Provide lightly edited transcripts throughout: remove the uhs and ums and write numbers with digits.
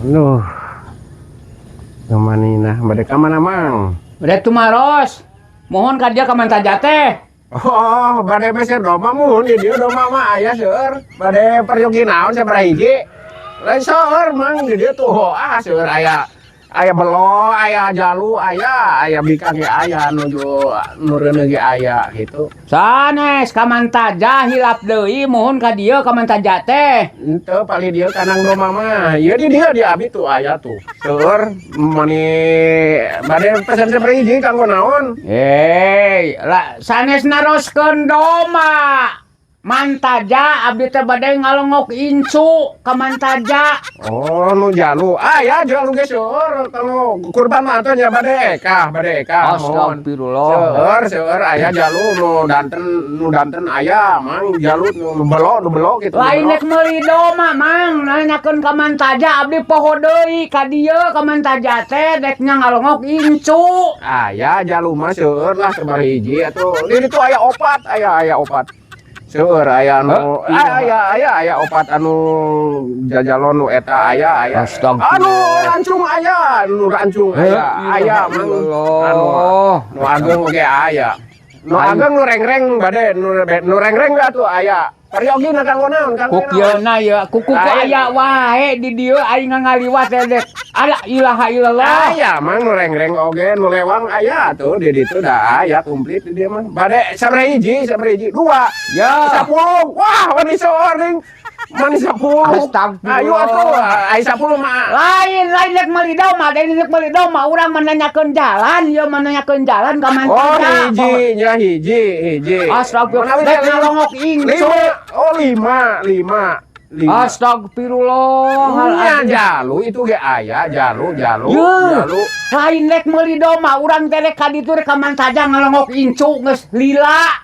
Aduh. Kemana, bade ka mana, Mang? Bade tumaros. Mohon ka dieu ka Mantaja teh. Oh, bade meser domba mun di dieu domba mah aya seueur. Bade peryogi naon, sabaraha hiji? Lain seueur, Mang, di dieu tuh. Ah, seueur, aya aya belo, aya jalu, aya aya bika ge aya, nuju nu reuneuh ge aya gitu. Sanes ka Mantaja, hilap deui, mohon ka dieu ka Mantaja teh. Henteu, palih dieu kandang domba mah. Ieu di dieu di abi tuh aya tuh. Seueur mani, bade pesen sabaraha hiji, kanggo naon? Eh, lah sanes naroskeun domba. Mantaja, abdi teh bade ngalongok incu ka Mantaja. Oh, nu jalu. Ah, ya jalu ge seueur. Kalau kurban mah atuh nya bade ekah, bade ekah. Mohon. Astagfirullah. Seueur, seueur aya jalu nu danten, nu danten aya, Mang, jalu nu belo, nu belo gitu. Nu Lain belo. Rek meuli domba, Mang, nanyakeun ka Mantaja, abdi poho deui ka dieu ka Mantaja teh rek nya ngalongok incu. Aya jalu mah seueur lah, sabaraha hiji atuh. Di ditu aya opat, aya aya opat. Seueur aya anu Heh, iya. Aya aya aya opat anu jajalon nu eta aya aya. Astagfirullah. Anu rancung aya, nu rancung aya, aya, Mang. Anu nu ageng oge aya. Nu Ayo. Ageng nu rengreng bade nu rengreng atuh aya. Peryogi na kanggo naon, kanggo Ku naon? kieuna ye, ku ku Lain. Aya wae di dieu aing ngaliwat teh dek. Ala ilaha illallah. Aya, Mang, nu rengreng oge, nu lewang aya tuh di ditu da aya komplit di dieu mah. Bade sabaraha hiji, sabaraha hiji? Dua. Ya. 10. Wah, mani seueur ding. Mani 10. Astagfirullah. Ayo atuh, ai 10 mah. Lain, lain rek meuli domba, lain rek meuli domba, urang menanyakeun jalan, ieu menanyakeun jalan ka Oh, Mantaja. Hiji nya, hiji, hiji. Astagfirullah. Manawi Rek lima. ngalongok incu. Lima. Oh, lima, lima. Lima. Astagfirullahaladzim. Nya jalu itu ge aya, jalu, jalu, Ye. Jalu. Lain rek meuli domba, urang teh rek ka ditu rek ka Mantaja ngalongok incu geus lila.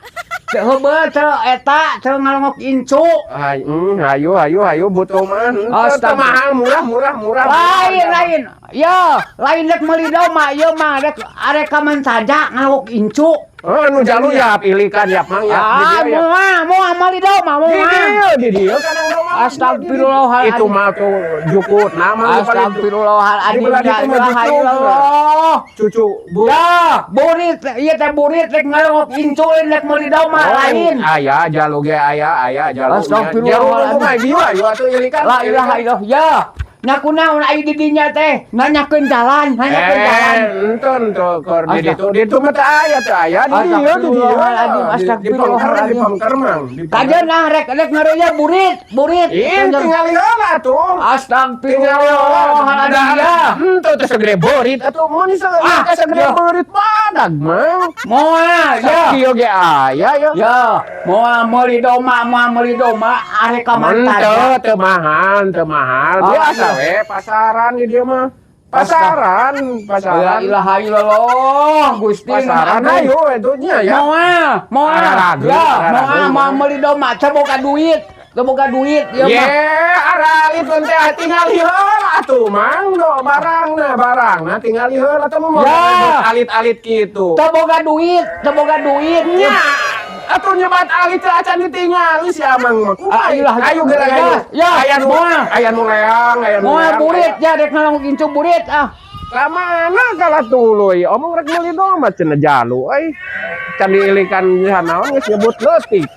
Teu heubeul teu eta teu ngalongok incu. Ay, hayu, hayu, hayu, butuh mah. Teu Astagfirullah. Mahal, murah, murah, murah. Lain, lain. Ya, lain rek meuli domba, ieu mah rek arek ka Mantaja ngalongok incu. Oh, anu jalu ya, pilikan ya, Mang ya. Di Ah, dieu ya. moal, moal meuli domba, Di moal. dieu, di dieu kan domba. Astagfirullahaladzim. Itu mah tuh jukut nama. Astagfirullahaladzim. Di belah Ya ditu mah ilaha cucu. illallah. Cucu, Bu. Ya, burit, ieu teh burit rek ngalongok incu rek meuli domba Oh, lain. Aya jalu ge aya, aya jalu. Astagfirullahaladzim. Jalu mah dieu ayo atuh ilikan. La ilaha illallah. Ya. Nya kunaon ai di dinya teh? Nanyakeun jalan, nanyakeun jalan. Eh, entun tuh keur di Astag- ditu. Di ditu mah teu aya, teu aya di dieu, di dieu. Astagfirullahaladzim, Di pengker, di astagfirullahaladzim. Pengker, Mang. Di pengker. Kajeun ah rek rek ngareuyeuh burit, burit. Ih, tinggal heula tuh. Astagfirullahaladzim ya. Henteu teh segede beurit atuh mun Ah, segede ya. Beurit badag, Mang. Moal ya. Kieu ge aya ya. Ya, moal meuli domba, moal meuli domba arek ka Mantaja. Henteu, teu mahal, teu mahal. Ah, Biasa iya. we pasaran di dieu mah. Pasaran, La pasaran. Ilaha illallah, Gusti. Pasaran ayo itu nya ya. Moal, moal. Ararageun, Ya, ararageun. Moal moal meuli domba, teu boga duit. Teu boga duit ieu Ye, mah. Aralit teh tinggal heula atuh, Mang, do barangna, barangna tinggal heula atuh mau Ya. Alit-alit kitu. Teu boga duit, teu boga duit. Nya, atuh nyebat alit teh acan ditingali si Amang mah. Ah, ilah. Ayo geura ayo. Ya, Aya nu moal. Aya nu leang, aya nu Moal leang. burit ya rek ngalongok incu burit ah. Ka mana kalah tuluy omong rek meuli domba cenah jalu euy. Can diilikan naon geus nyebut leutik.